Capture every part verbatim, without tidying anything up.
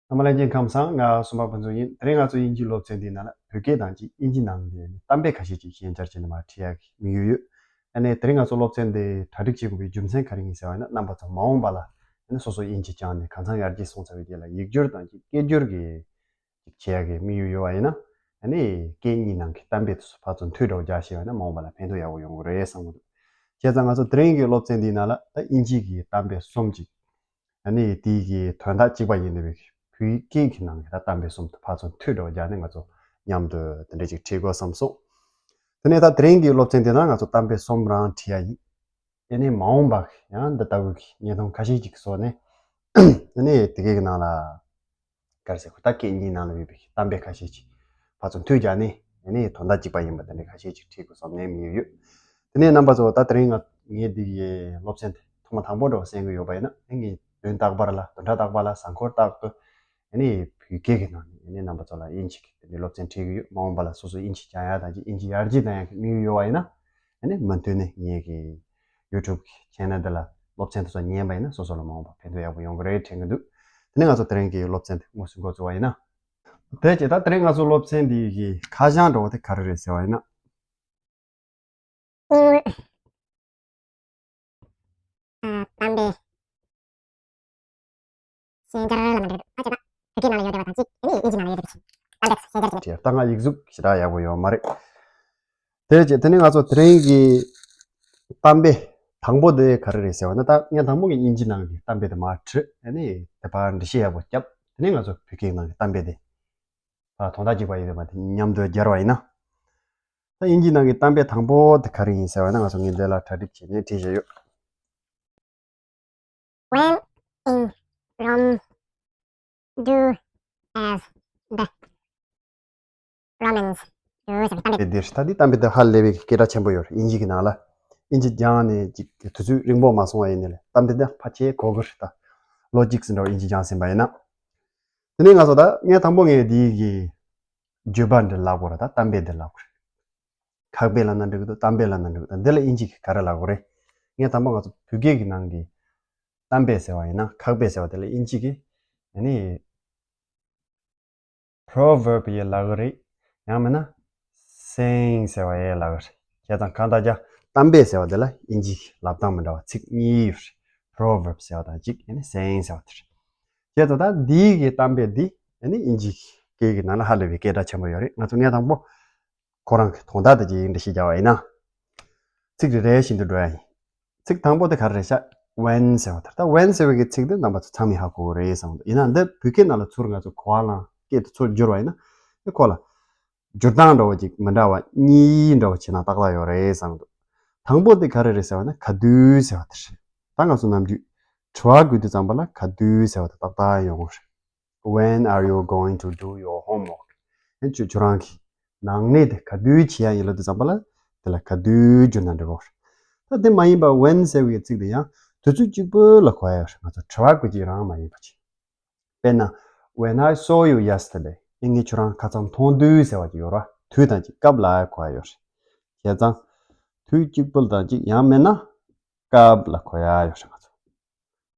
རྣམ་པ་ལྷན་རྒྱས་ཁམས་བཟང་། ང་སུམ་པ་ཕུན་ཚོགས་ཡིན། དེ་རིང་ང་ཚོ་དབྱིན་ཇིའི་སློབ་ཚན་འདིའི་ནང་ལ་བོད་སྐད་དང་གཅིག་དབྱིན་ཇི་ནང་གི་གཏམ་དཔེ་ཁ་ཤས་ཅིག་ཤན་སྦྱར་བྱས་ནས་མར་ཁྲིད་ཡག་གི་དམིགས་ཡུལ་ཡོད། ཨ་ནི་དེ་རིང་ང་ཚོ་སློབ་ཚན་འདི་གྲ་སྒྲིག་བྱེད་དགོས་པའི་རྒྱུ་མཚན་ག་རེ་ཡིན་ཟེར་བ་ཡིན་ན། རྣམ་པ་ཚོ་མ་འོངས་པ་ལ་ཨ་ནི་སོ་སོ་དབྱིན་ཇི་སྦྱངས་ནས་གང་འཚམ་ཡར་རྒྱས་སོང་ཚར་བའི་རྗེས་ལ་ཡིག་སྒྱུར་དང་གཅིག་སྐད་སྒྱུར་གྱི་ཅིག་བྱེད་ཡག་གི་དམིགས་ཡུལ་ཡོད་པ་ཡིན་ན། ཨ་ནི་སྐད་གཉིས་ནང་གི་གཏམ་དཔེ་དེ་ཚོ་ཕར་ཚུར་མཐུད་འགྲོ་རྒྱག་ཤེས་པ་ཡིན་ན་མ་འོངས་པ་ལ་ཕན་ཐོགས་ཡག་པོ་ཡོང་གི་རེད་བསམ་གྱི་འདུག་བྱས་ཙང་ང་ཚོ་དེ་རིང་གི་སློབ་ཚན་འདིའི་ནང་ལ་ད་དབྱིན་ཇི་གི་གཏམ་དཔེ་གསུམ་ཅིག་ཨ་ནི་དེའི་གི་དོན་དག་གཅིག་པ་ཡིན་པའི་བོད་སྐད་ཀྱི་ནང་གི་ད་གཏམ་དཔེ་གསུམ་དེ་ཕར་ཚུར་མཐུད་འགྲོ་རྒྱག་ནས་ང་ཚོ་མཉམ་དུ་དེ་འདྲ་ཅིག་ཁྲིད་དགོས་བསམ་སོང་། དེ་ནས་ད་དེ་རིང་གི་སློབ་ཚན་འདི་ནང་ང་ཚོ་གཏམ་དཔེ་གསུམ་རང་ཁྲིད་ཡ་ཡིན། ཨ་ནི་མ་འོངས་པ་ཡང་འདི་ལྟ་བུའི་གི་བརྙན་ཐུང་ཁ་ཤས་ཅིག་བཟོས་ནས་ཨ་ནི་དེ་གའི་གི་ནང་ལ་ག་རེ་ཟེར་དགོས། ད་སྐད་གཉིས་ནང་ལ་ཡོད་པའི་གཏམ་དཔེ་ཁ་ཤས་ཅིག་ཕར་ཚུར་མཐུད་རྒྱག་ནས་ཨ་ནི་དོན་དག་གཅིག་པ་ཡིན་པ་དེ་འདྲ་ཁ་ཤས་ཅིག་ཁྲིད་དགོས་བསམ་ནས་དམིགས་ཡུལ་ཡོད། དེ་ནས་རྣམ་པ་ཚོ་ད་དེ་རིང་ང་ངས་འདི་གི་སློབ་ཚན་དེ་ཐོག་མ་དང་པོ་འདྲ་བོ་གསན་གི་ཡོད་པ་ཡིན་ན། ཨ་ནི་ངས་དོན་རྟག་པར་ལ་དོན་ཁྲ་རྟག་པར་ལ་གཟའ་འཁོར་རྟག་ཏུ་ཨ་ནི་བོད་སྐད་ཀྱི་ནང་ནས་ཨ་ནི་རྣམ་པ་ཚོ་ལ་དབྱིན་ཇི་གི་དེ་འདྲའི་སློབ་ཚན་ཁྲིད་ཀྱི་ཡོད། མ་འོངས་པ་ལ་སོ་སོ་དབྱིན་ཇི་སྦྱང་ཡག་དང་གཅིག་དབྱིན་ཇི་ཡར་རྒྱས་གཏོང་ཡག་གི་དམིགས་ཡུལ་ཡོད་པ་ཡིན་ན། ཨ་ནི་མུ་མཐུད་ནས་ངེད་ཀྱི་ཡུ་ཊུབ་གི་ཆེ་ནལ་འདི་ལ་སློབ་ཚན་དེ་ཚོ་ཉན་པ་ཡིན་ན་སོ་སོ་ལ་མ་འོངས་པ་ཕན་ཐོགས་ཡག་པོ་ཡོང་གི་རེད་དྲན་གྱི་འདུག་དེ་ནས་ང་ཚོ་དེ་རིང་གི་སློབ་ཚན་དེ་དངོས་སུ་འགོ་བཙུགས་པ་ཡིན་ན། དེ་རྗེས་ད་དེ་རིང་ང་ཚོ་སློབ་ཚན་འདི་གི་ཁ་བྱང་འདྲ་བོ་དེ་ག་རེ་རེད་ཟེར་བ་ཡིན་ན། ཨ། གཏམ་དཔེ་ཤན་སྦྱར་ལབ་ན་འགྲིག་གི་འདུག་ད་བྱས་ཙང་བོད་སྐད་ནང་ལ་ཡོད་བསྡད་པ་དང་གཅིག་ཨ་ནི་དབྱིན་ཇི་ནང་ལ་ཡོད་བསྡད་པ་ཅིག་གཏམ་དཔེ་ཤན་སྦྱར་བྱས་ནས། ད་སྔ་ཡིག་གཟུགས་ཞེ་དྲག་ཡག་པོ་ཡོད་མ་རེད། དེ་རྗེས་དེ་ནས་ང་ཚོ་དེ་རིང་གི་གཏམ་དཔེ་དང་པོ་དེ་ག་རེ་རེད་ཟེར་བ་ན། ད་ངས་དང་པོ་གི་དབྱིན་ཇི་ནང་གི་གཏམ་དཔེ་དེ་མར་བྲིས། ཨ་ནི་དེ་ཕར་འགྲེལ་བཤད་ཡག་པོ་བརྒྱབ། དེ་ནས་ང་ཚོ་བོད་སྐད་ནང་གི་གཏམ་དཔེ་དེ་ཕར་དོན་དག་གཅིག་པ་ཡིན་པ་དེ་མཉམ་དུ་སྦྱར་བ་ཡིན་ན། ད་དབྱིན་ཇི་ནང་གི་གཏམ་དཔེ་དང་པོ་དེ་ག་རེ་ཡིན་ཟེར་བ་ན། ང་ཚོ་ངས་འདི་ལ་གྲ་སྒྲིག་བྱས་ནས་བྲིས་བཞག་ཡོད། When in Rome, do as the Romans do. ཟེར་ནས་གཏམ་དཔེ་དེ་འདིར་ད་འདི་གཏམ་དཔེ་དེ་ཧ་ལས་པའི་སྐད་གྲགས་ཆེན་པོ་ཡོད་རེད། དབྱིན་ཇི་གི་ནང་ལ། དབྱིན་ཇི་སྦྱངས་ནས་ཅིག་དུས་ཚོད་རིང་པོ་མ་སོང་བ་ཡིན་ནའི་གཏམ་དཔེ་དེ་ཕལ་ཆེར་གོ་གི་རེད། ད་ལོ་གཅིག་ཙམ་འདྲ་བོ་དབྱིན་ཇི་སྦྱངས་ཟིན་པ་ཡིན་ན། དེ་ནས་ང་ཚོ་ད་ངས་དང་པོ་ངས་འདི་གི་བརྗོད་པ་འདི་ལབ་དགོས་རེད། ད་གཏམ་དཔེ་འདི་ལབ་དགོས་རེད། ཁག་དཔེ་ལབ་ན་འགྲིག་གི་འདུག་གཏམ་དཔེ་ལབ་ན་འགྲིག་གི་འདུག་ད་འདི་ལ་དབྱིན་ཇི་གི་ག་རེ་ལབ་དགོས་རེད། ངས་དང་པོ་ང་ཚོ་བོད་སྐད་ཀྱི་ནང་གི་གཏམ་དཔེ་ཟེར་བ་ཡིན་ན། ཁག་དཔེ་ཟེར་བ་དེ་ལ་དབྱིན་ཇི་གི་ཨ་ནི་proverb ཡང་ལབ་གི་རེད། ཡང་མིན་ན་saying ཟེར་བ་ཡང་ལབ་གི་རེད། བྱས་ཙང་གང་ལྟར་ཀྱང་གཏམ་དཔེ་ཟེར་བ་དེ་ལ་དབྱིན་ཇི་གི་ལབ་སྟངས་མི་འདྲ་བ་ཚིག་གཉིས་ཡོད་རེད། proverb ཟེར་བ་དང་གཅིག་ཨ་ནི་saying ཟེར་བ་དེ་རེད། བྱས་ཙང་ད་འདིའི་གི་གཏམ་དཔེ་འདི་ཨ་ནི་དབྱིན་ཇི་སྐད་ཀྱི་ནང་ལ་ཧ་ལས་པའི་སྐད་གྲགས་ཆེན་པོ་ཡོད་རེད། ང་ཚོ་ངས་དང་པོ་ཁོ་རང་གི་དོན་དག་དེ་ཅིག་འགྲེལ་བཤད་རྒྱག་པ་ཡིན་ན། ཚིག་རེ་རེ་བཞིན་དུ་འགྲོ་ཡ་ཡིན། ཚིག་དང་པོ་དེ་ག་རེ་རེད་ཤག When ཟེར་བ་དེ་རེད། ད་when ཟེར་བའི་གི་ཚིག་དེ་རྣམ་པ་ཚོ་ཚང་མས་ཧ་གོ་གི་རེད་བསམ་གི་འདུག་ཡིན་ན་འདི་བོད་སྐད་ནང་ལ་ཚུར་ང་ཚོ་གོ་བ་བླངས་སྐད་དེ་ཚུར་བསྒྱུར་བ་ཡིན་ན། དེ་ཁོ་ལ་སྒྱུར་སྟངས་འདྲ་བོ་ཅིག་མི་འདྲ་བ་གཉིས་འདྲ་བོ་བྱས་ན་ཏག་ཏག་ཡོད་རེད་བསམ་གི་འདུག་དང་པོ་དེ་ག་རེ་རེད་ཟེར་བ་ན་ག་དུས་ཟེར་བ་དེ་རེད། ད་ང་ཚོ་ནམ་རྒྱུན་དྲི་བ་འགོད་དུས་ཙམ་པ་ལ་ག་དུས་ཟེར་བ་དེ་ཏག་ཏག་ཡོང་གི་རེད། When are you going to do your homework? ཨེ་ཁྱོད་ཁྱོད་རང་གི་ནང་གནས་དེ་ག་དུས་བྱེད་ཡ་ཡིན་ལབ་དུས་ཙམ་པ་ལ་དེ་ལ་ག་དུས་བསྒྱུར་ན་འགྲིག་གོ། ད་དེ་མ་ཡིན་པ་when ཟེར་བའི་ཚིག་དེ་ཡང་དུས་ཚོད་གཅིག་པོ་ལ་གོ་ཡ་ཡོད་རེད། ང་ཚོ་དྲི་བ་འགོད་ཀྱི་རང་མ་ཡིན་པ་ཅིག་དཔེར་ན། When I saw you yesterday. ཨེ་ངས་ཁྱོད་རང་ཁ་སང་མཐོང་དུས་ཟེར་བ་ཅིག་ཡོད་རེད། དུས་དང་གཅིག་སྐབས་ལ་གོ་ཡ་ཡོད་རེད། བྱས་ཙང་དུས་གཅིག་པོ་དང་གཅིག་ཡང་མིན་ན་སྐབས་ལ་གོ་ཡ་ཡོད་རེད། ང་ཚོ།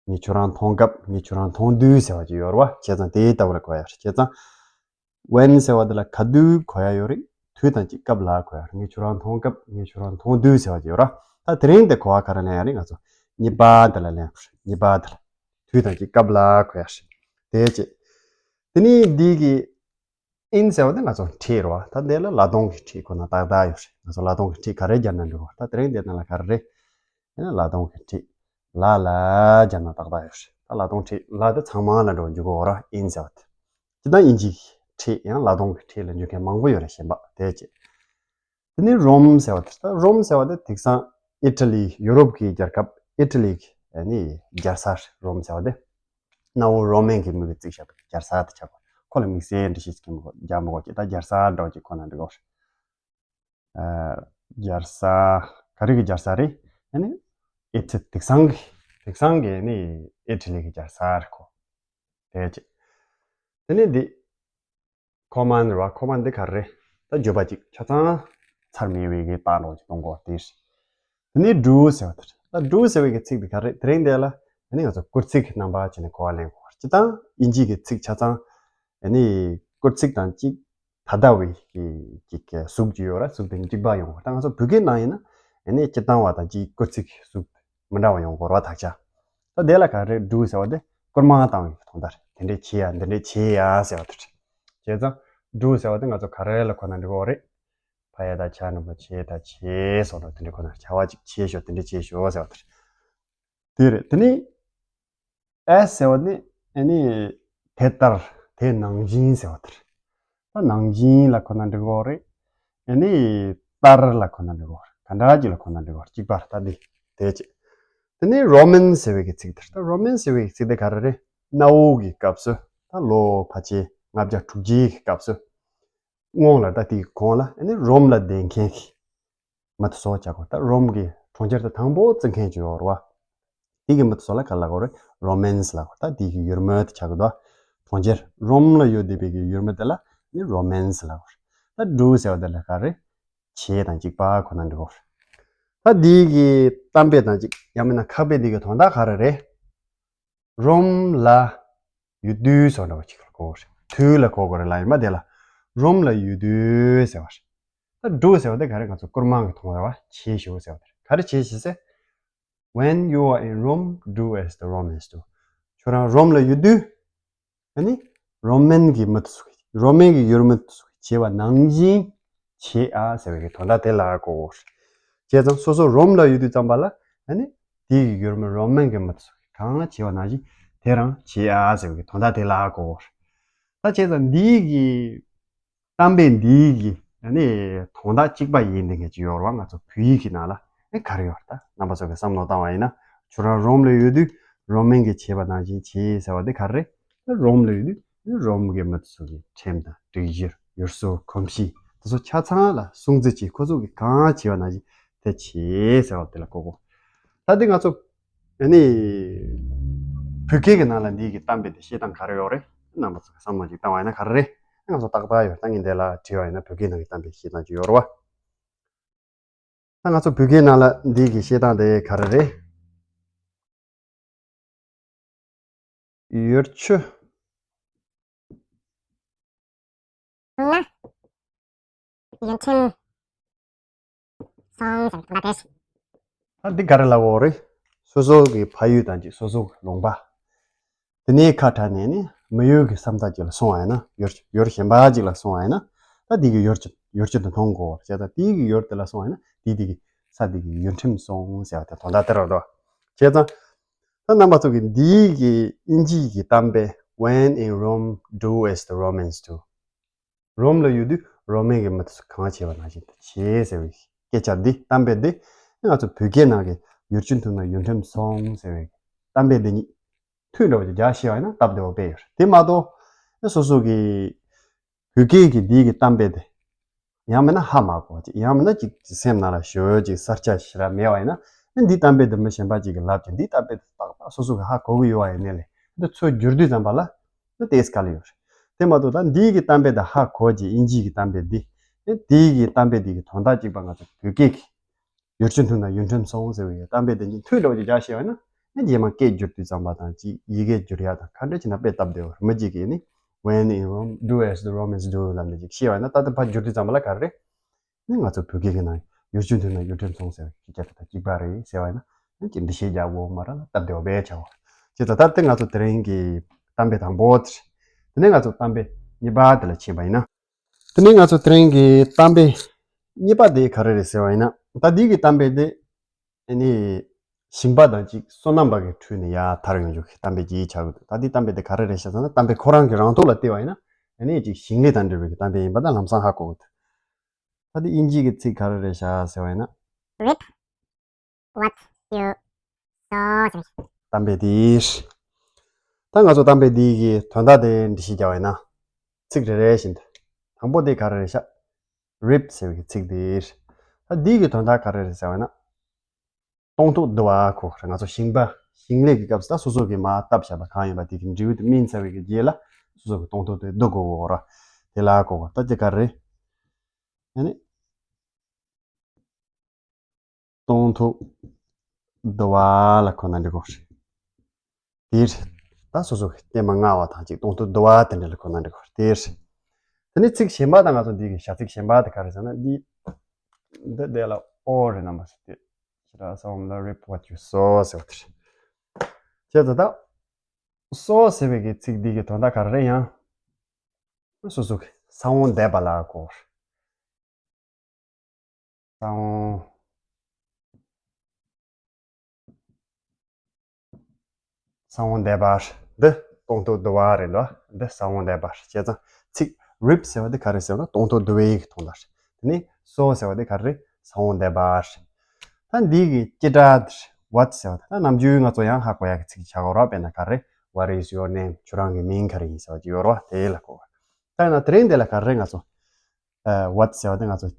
ངས་ཁྱོད་རང་མཐོང་སྐབས། ངས་ཁྱོད་རང་མཐོང་དུས་ཟེར་བ་ཅིག་ཡོད་རེད་བ། བྱས་ཙང་དེའི་ལྟ་བུ་ལ་གོ་ཡ་རེད། བྱས་ཙང་when ཟེར་བ་འདི་ལ་ག་དུས་གོ་ཡ་ཡོད་རེད། དུས་དང་གཅིག་སྐབས་ལ་གོ་ཡ་རེད། ངས་ཁྱོད་རང་མཐོང་སྐབས། ངས་ཁྱོད་རང་མཐོང་དུས་ཟེར་བ་ཅིག་ཡོད་རེད། ད་དེ་རིང་འདི་གོ་བ་ག་རེ་ལེན་ཡ་རེད། ང་ཚོ་གཉིས་པ་འདི་ལ་ལེན་དགོས་རེད། གཉིས་པ་འདི་ལ་དུས་དང་གཅིག་སྐབས་ལ་གོ་ཡ་རེད། དེ་བྱས། དེ་ནས་འདི་གི in ཟེར་བ་དེ་ང་ཚོ་འཕྲེད་རེད་བ། ད་འདི་ལ་ལ་གདོང་གི་འཕྲེད་ཁོ་ན་ཏག་ཏག་ཡོད་རེད། ང་ཚོ་ལ་གདོང་གི་འཕྲེད་ག་རེ་སྦྱར་ན་འགྲིག་གོ། ད་དེ་རིང་འདི་ནང་ལ་ག་རེ་རེད། ཡིན་ན་ལ་གདོང་གི་འཕྲེད་ལ་ལ་སྦྱར་ན་ཏག་ཏག་ཡོད་རེད། ད་ལ་གདོང་འཕྲེད་ལ་དེ་ཚང་མ་ལ་འགྲོ་འཇུག་གོ་ར་in ཟེར་བ་དེ། ཇི་ལྟར་དབྱིན་ཇི་གི་འཕྲེད་ཡང་ལ་གདོང་གི་འཕྲེད་ལ་འཇུག་མཁན་མང་པོ་ཡོད་རེད། གཞན་པ་དེ་བྱས། དེ་ནས་རོམ་ཟེར་བ་དེ། ད་རོམ་ཟེར་བ་དེ་དེང་སང་ཨི་ཊ་ལི། ཡུ་རོབ་ཀྱི་རྒྱལ་ཁབ་ཨི་ཊ་ལི་གི་ཨ་ནི་རྒྱལ་ས་རེད། རོམ་ཟེར་བ་དེ། གནའ་བོ་རོ་མན་གྱི་མི་གིས་བརྩིགས་བཞག་པའི་རྒྱལ་ས་དེ་ཆགས་པ། ཁོ་ལ་དམིགས་བསལ་འགྲེལ་བཤད་ཅིག་མི་དགོས། རྒྱག་མི་དགོས་ཀྱི། ད་རྒྱལ་ས་འདྲ་བོ་ཅིག་ཁོ་ན་འགྲིག་གོ། ཨ། རྒྱལ་ས། ག་རེ་གི་རྒྱལ་ས་རེད། ཨ་ནི་ཨི་ཊ། དེང་སང་གི། དེང་སང་གི་ཨ་ནི་ཨི་ཊ་ལི་གི་རྒྱལ་ས་རེད་ཁོ། དེ་བྱས། དེ་ནས་འདི་ཁོ་མན་རེད་བ། ཁོ་མན་འདི་ག་རེ་རེད། ད་བརྗོད་པ་ཅིག་ཆ་ཚང་ཚར་མེད་པའི་གི་རྟགས་འདྲ་བོ་ཅིག་གཏོང་གོ་དེ་རེད། དེ་ནས་do ཟེར་བ་དེ་རེད། ད་do ཟེར་བའི་གི་ཚིག་འདི་ག་རེ་རེད། དེ་རིང་འདི་ལ་ཨ་ནི་ང་ཚོ་སྐུལ་ཚིག་གི་རྣམ་པ་བྱས་ནས་གོ་བ་ལེན་དགོས་ སྤྱིར་བཏང་དབྱིན་ཇི་གི་ཚིག་ཆ་ཚང་ཨ་ནི་སྐུལ་ཚིག་དང་གཅིག་ད་ལྟ་བའི་གི་གཅིག་གཟུགས་ཅིག་ཡོད་ར། གཟུགས་དེ་གཅིག་པ་ཡོང་བ། ད་ང་ཚོ་བོད་སྐད་ནང་ཡིན་ན་ཨ་ནི་སྤྱིར་བཏང་བ་དང་གཅིག་སྐུལ་ཚིག་གཟུགས་མི་འདྲ་བ་ཡོང་གི་ཡོད་ར། དག་ཆ། ད་དེ་ལ་ག་རེ་do ཟེར་བ་དེ་སྐུལ་མ་བཏང་བའི་དོན་དག་རེད། དེ་འདྲས་བྱེད་ཡ་འདི་འདྲས་བྱེད་ཡ་ཟེར་བ་དེ་རེད། བྱས་ཙང་do ཟེར་བ་དེ་ང་ཚོ་ག་རེ་ལ་གོ་ན་འགྲིག་གི་རེད། ཕ་ཡ་ད་ཆ་ནུ་མ་བྱེད་ད་བྱེད་སོགས་ལ་དེ་འདྲས་གོ་ན། བྱ་བ་ཅིག་བྱེད་ཤོག་དེ་འདྲས་བྱེད་ཤོག་ཟེར་བ་དེ་རེད། དེ་རེད། དེ་ནི་as ཟེར་བ་ནི་ཨ་ནི་དེ་ལྟར་དེ་ནང་བཞིན་ཟེར་བ་དེ་རེད། ད་ནང་བཞིན་ལ་གོ་ན་འགྲིག་གི་རེད། ཨ་ནི་ལྟར་ལ་གོ་ན་འགྲིག་གི་རེད། ག་འདྲ་ཅིག་ལ་གོ་ན་འགྲིག་གི་རེད། གཅིག་པ་རེད། ད་འདི་དེ་བྱེད། དེ་ནི་Roman ཟེར་བའི་གི་ཚིག་དེ་རེད། ད་Roman ཟེར་བའི་གི་ཚིག་དེ་ག་རེ་རེད། གནའ་བོའི་གི་སྐབས་སུ་ད་ལོ་ཕལ་ཆེར་ལྔ་བརྒྱ་དྲུག་ཅུའི་གི་སྐབས་སུ་སྔོན་ལ། ད་དེའི་གོང་ལ་ཨ་ནི་རོམ་ལ་བསྡད་མཁན་གྱི་མི་དེ་ཚོ་བྱ་དགོས། ད་རོམ་གྱི་གྲོང་ཁྱེར་དེ་དང་པོ་བཙུགས་མཁན་ཅིག་ཡོད་རེད་བ། དེ་གི་མི་དེ་ཚོ་ལ་ག་རེ་ལབ་དགོས་རེད། Romans ལབ་དགོས། ད་དེ་གི་ཡུལ་མི་དེ་ཆགས་ཀྱི་འདུག་གྲོང་ཁྱེར་རོམ་ལ་ཡོད་བསྡད་པའི་གི་ཡུལ་མི་དེ་ལ་ནི་Romans ལབ་དགོས་རེད། ད་do ཟེར་བ་དེ་ལ་ག་རེ། བྱེད་དང་གཅིག་པ་གོ་ན་འགྲིག་གི་རེད། ད་དེ་གི་གཏམ་དཔེ་དང་གཅིག་ཡང་མིན་ན་ཁ་དཔེ་དེ་གི་དོན་དག་ག་རེ་རེད། རོམ་ལ་ཡོད་དུས་སོགས་འདྲ་བ་ཅིག་ལ་གོ་དགོས་རེད། དུས་ལ་གོ་དགོས་རེད་ལ། ཡིན་པ་དེ་ལ་རོམ་ལ་ཡོད་དུས་ཟེར་བ་རེད། ད་do ཟེར་བ་དེ་ག་རེ། ང་ཚོ་སྐུལ་མ་གི་དོན་རེད་བ། བྱེད་ཤོག་ཟེར་བ་དེ་རེད། ག་རེ་བྱེད་ཤིག་ཟེར། When you are in Rome, do as the Romans do. ཁྱོད་རང་རོམ་ལ་ཡོད་དུས་ཨ་ནི་རོ་མན་གྱི་མི་དེ་ཚོ་གིས། རོ་མན་གྱི་ཡུལ་མི་དེ་ཚོ་གིས་བྱས་པ་ནང་བཞིན་བྱེད་ཨ་ཟེར་བའི་གི་དོན་དག་དེ་ལ་གོ་དགོས་རེད། བྱས་ཙང་སོ་སོ་རོམ་ལ་ཡོད་དུས་ཙམ་པ་ལ་ཨ་ནི་དེའི་གི་ཡུལ་མི་རོ་མན་གྱི་མི་དེ་ཚོ་གིས་གང་བྱས་པ་ནང་བཞིན་དེ་རང་བྱེད་ཨ་ཟེར་བའི་གི་དོན་དག་དེ་ལ་གོ་དགོས་རེད། ད་བྱས་ཙང་འདིའི་གི་གཏམ་དཔེ་འདིའི་གི་ཨ་ནི་དོན་དག་གཅིག་པ་ཡིན་བསྡད་མཁན་ཅིག་ཡོད་རེད་བ། ང་ཚོ་བོད་ཡིག་གི་ནང་ལ་ཨེ་ག་རེ་ཡོད་རེད། ད་རྣམ་པ་ཚོ་གིས་བསམ་བློ་བཏང་བ་ཡིན་ན། ཁྱོད་རང་རོམ་ལ་ཡོད་དུས་རོ་མན་གྱིས་བྱས་པ་ནང་བཞིན་བྱེད་ཟེར་བ་དེ་ག་རེ་རེད། རོམ་ལ་ཡོད་དུས་རོམ་གྱི་མི་དེ་ཚོ་གི་ཁྲིམས་དང་སྒྲིག་གཞི། ཡུལ་སྲོལ་གོམས་གཤིས་དེ་ཚོ་ཆ་ཚང་ལ་སྲུང་བརྩི་བྱེད། ཁོ་ཚོ་གིས་གང་བྱས་པ་ནང་བཞིན་དེ་བྱེད་ཟེར་བ་དེ་ལ་གོ་དགོས། ད་དེ་ང་ཚོ་ཨ་ནི་བོད་སྐད་ཀྱི་ནང་ལ་འདི་གི་གཏམ་དཔེ་དེ་བཤད་སྟངས་ག་རེ་ཡོད་རེད། རྣམ་པ་ཚོ་གིས་བསམ་བློ་ཅིག་བཏང་བ་ཡིན་ན་ག་རེ་རེད། ང་ཚོ་ཏག་ཏག་ཡོད། ད་ངས་འདི་ལ་བྲིས་པ་ཡིན་ན་བོད་སྐད་ནང་གི་གཏམ་དཔེ་བཤད་སྟངས་ཅིག་ཡོད་རེད་བ། ད་ང་ཚོ་བོད་སྐད་ནང་ལ་འདི་གི་བཤད་སྟངས་དེ་ག་རེ་རེད། ཡུལ་ཆུ། ན། ཡུལ་ཁྲིམས་སྲུང་ཟེར་བ་དེ། ད་འདི་ག་རེ་ལབ་དགོས་རེད། སོ་སོ་གི་ཕ་ཡུལ་དང་གཅིག་སོ་སོ་གི་ལུང་པ། དེ་ནས་ཁ་བྲལ་ནས་ནི་མི་ཡུལ་གྱི་ས་མཐའ་ཅིག་ལ་སོང་བ་ཡིན་ན། ཡུལ་ཡུལ་གཞན་པ་ཅིག་ལ་སོང་བ་ཡིན་ན། ད་དེ་གི་ཡུལ་ཅིག་ཡུལ་ཅིག་ཏུ་མཐོང་དགོས་པ་རེད། བྱས་ཙང་དེ་གི་ཡུལ་དེ་ལ་སོང་བ་ཡིན་ན་དེ་དེ་གི་ས་དེ་གི་ཡུལ་ཁྲིམས་སྲུང་ཟེར་བ་དེ་དོན་དག་དེ་རེད་དོ། བྱས་ཙང་ད་རྣམ་པ་ཚོ་གིས་འདིའི་གི་དབྱིན་ཇིའི་གི་གཏམ་དཔེ། When in Rome, do as the Romans do. རོམ་ལ་ཡོད་དུས་རོ་མན་གྱི་མི་དེ་ཚོ་གང་བྱས་པ་ནང་བཞིན་དུ་བྱེད་ཟེར་བའི་སྐད་ཆ་འདི། གཏམ་དཔེ་འདི་ང་ཚོ་བོད་སྐད་ནང་གི་ཡུལ་ཆུ་འཐུང་ན་ཡུལ་ཁྲིམས་སྲུང་ཟེར་བའི་གཏམ་དཔེ་འདི་གཉིས་མཐུན་འདྲ་བོ་ཅིག་རྒྱག་ཤེས་པ་ཡིན་ན་སྟབས་བདེ་བོ་དཔེ་ཡོད་རེད། དེ་མ་གཏོགས་སོ་སོ་གི་བོད་སྐད་ཀྱི་འདི་གི་གཏམ་དཔེ་དེ་ཡང་མིན་ན་ཧ་མ་གོ་བ་ཅིག་ཡང་མིན་ན་ཅིག་སེམས་ནང་ལ་ཞེ་པོ་ཅིག་གསར་ཆ་ཞེ་དྲག་མེད་པ་ཡིན་ན། འདི་གཏམ་དཔེ་འདི་མི་གཞན་པ་ཅིག་གིས་ལབ་ཀྱང་འདི་གཏམ་དཔེ་དེ་ཏག་ཏག་སོ་སོ་གིས་ཧ་གོ་གི་ཡོད་པ་ཡིན་ནའི་ལས། འདི་ཚུར་བསྒྱུར་དུས་ཙམ་པ་ལ་ནི་ཏོག་ཙམ་དཀའ་ལས་ཡོད་རེད། དེ་མ་གཏོགས་ད་འདི་གི་གཏམ་དཔེ་དེ་ཧ་གོ་རྗེས། དབྱིན་ཇི་གི་གཏམ་དཔེ་འདི། ནི་དེ་གི་གཏམ་དཔེ་འདི་གི་དོན་དག་གཅིག་པ་ང་ཚོ་བོད་སྐད་ཀྱི་ཡུལ་ཆུ་འཐུང་ན་ཡུལ་ཁྲིམས་སྲུང་ཟེར་བའི་གཏམ་དཔེ་དེ་གཉིས་མཐུན་འདྲ་བོ་ཅིག་རྒྱག་ཤེས་པ་ཡིན་ན། ནི་རྗེས་མ་སྐད་བསྒྱུར་དུས་ཙམ་པ་དང་ཅིག་ཡི་གེ་བསྒྱུར་ཡ་དང་ག་འདྲ་བྱས་ན་དཔེ་སྟབས་བདེ་བོ་རེད། མི་གཅིག་གིས་ནི། When in Rome, do as the Romans do ལབ་ནས་ཅིག་བཤད་པ་ཡིན་ན། ད་དེ་ཕར་བསྒྱུར་དུས་ཙམ་པ་ལ་ག་རེ་རེད། ནི་ང་ཚོ་བོད་སྐད་ཀྱི་ནང་ཡུལ་ཆུ་འཐུང་ན་ཡུལ་ཁྲིམས་སྲུང་ཟེར་བའི་སྐད་ཆ་དེ་དང་གཅིག་པ་རེད་ཟེར་བ་ཡིན་ན། ནི་ཅིག་འགྲེལ་བཤད་རྒྱག་དགོས་མ་རེད་ལ། སྟབས་བདེ་བ་དཔེ་ཆགས་པ་རེད། བྱས་ཙང་ད་དེ་ང་ཚོ་དེ་རིང་གི་གཏམ་དཔེ་དང་པོ་དེ་རེད། དེ་ནས་ང་ཚོ་གཏམ་དཔེ་གཉིས་པ་དེ་ལ་ཕྱིན་པ་ཡིན་ན། དེ་ནས་ང་ཚོ་དེ་རིང་གི་གཏམ་དཔེ་གཉིས་པ་དེ་ག་རེ་རེད་ཟེར་བ་ཡིན་ན། ད་འདི་གི་གཏམ་དཔེ་དེ་ཨ་ནི་ཞིང་པ་དང་གཅིག་སོ་ནམ་པ་གི་ཁྲོད་ནས་ཡར་དར་ཡོང་རྒྱུ་གི་གཏམ་དཔེ་ཅིག་ཆགས་ཀྱི་འདུག་ད་འདི་གཏམ་དཔེ་དེ་ག་རེ་རེད་ཤག་ཟེར་ན། གཏམ་དཔེ་ཁོ་རང་གི་རང་ཐོག་ལ་བལྟས་པ་ཡིན་ན་ཨ་ནི་ཅིག་ཞིང་ལས་དང་འབྲེལ་བའི་གི་གཏམ་དཔེ་ཡིན་པ་ད་ལམ་སང་ཧ་གོ་གི་འདུག་ད་འདི་དབྱིན་ཇི་གི་ཚིག་ག་རེ་རེད་ཤག་ཟེར་བ་ཡིན་ན། Reap what you sow ཟེར། གཏམ་དཔེ་འདི། ད་ང་ཚོ་གཏམ་དཔེ་འདི་གི་དོན་དག་དེ་འགྲེལ་བཤད་རྒྱག་པ་ཡིན་ན། ཚིག་རེ་རེ་བཞིན་དུ། དང་པོ་དེ་ག་རེ་རེད་ཤག Reap ཟེར་བའི་ཚིག་འདི། ད་འདི་གི་དོན་དག་ག་རེ་རེད་ཟེར་བ་ཡིན་ན། གཏོང་ཐོག་བསྡུ་བ་གོ་ར། ང་ཚོ་ཞིང་པ་ཞིང་ལས་ཀྱི་སྐབས་སུ་ད་སོ་སོ་གིས་མར་བཏབ་བཞག་པ་གང་ཡིན་པ་དེ་གི་འབྲས་བུ་དེ་སྨིན་ཚར་བའི་གི་རྗེས་ལ་སོ་སོ་གིས་གཏོང་ཐོག་དེ་བསྡུ་དགོས་གོ་ར། དེ་ལ་གོ་བ། ད་དེ་ག་རེ་རེད། ཨ་ནི། གཏོང་ཐོག་བསྡུ་བ་ལ་གོ་ན་འགྲིག་གོ་རེད། དེ་རེད། ད་སོ་སོ་གི་སྟེང་མ་ལྔ་བ་དང་གཅིག་སྟོང་ཐུན་བསྡུ་བ་དེ་འདྲ་ལ་གོ་ན་འགྲིག་གི་རེད། དེ་རེད། དེ་ནས་ཚིག་གཞན་པ་དང་ང་ཚོ་འདི་གི་བྱ་ཚིག་གཞན་པ་དེ་ག་རེ་ཟེར་ན། འདི་འདི་དེ་ལ་ཨོ་རེད། རྣམ་པ་ཚོ་དེ་ཕྱི་དྲགས་ས་བོན་ལ་reap what you sow ཟེར་བ་དེ་རེད། བྱས་ཙང་ད་sow ཟེར་བའི་གི་ཚིག་འདི་གི་དོན་དག་ག་རེ་རེད། ཡང་སོ་སོ་གི་ས་བོན་འདེབས་པ་ལ་གོ་རེད། ས་བོན། ས་བོན་འདེབས་པ། འདི་སྟོང་ཐུན་བསྡུ་བ་རེད་འདུག་འདི་ས་བོན་འདེབས་པ། བྱས་ཙང་ཚིག་reap ཟེར་བ་འདི་ག་རེ་ཟེར་ན་སྟོང་ཐུན་བསྡུ་བའི་གི་དོན་དག་རེད། དེ་ནས་sow ཟེར་བ་འདི་ག་རེ་རེད། ས་བོན་འདེབས་པ། ད་འདི་གི་བྱེད་སྒྲ་འདི་what ཟེར་བ་འདི་ད་ནམ་རྒྱུན་ང་ཚོ་ཡང་ཧ་གོ་ཡག་གི་ཚིག་ཆགས་ཡོད་རེད། དཔེར་ན་ག་རེ། What is your name? ཁྱོད་རང་གི་མིང་ག་རེ་ཡིན་ཟེར་བ་ཅིག་ཡོད་རེད། དེ་ལ་གོ། ད་ཡིན་ན་དེ་རིང་འདི་ལ་ག་རེ་ང་ཚོ་ཨ། what ཟེར་བ་དེ་ང་ཚོ་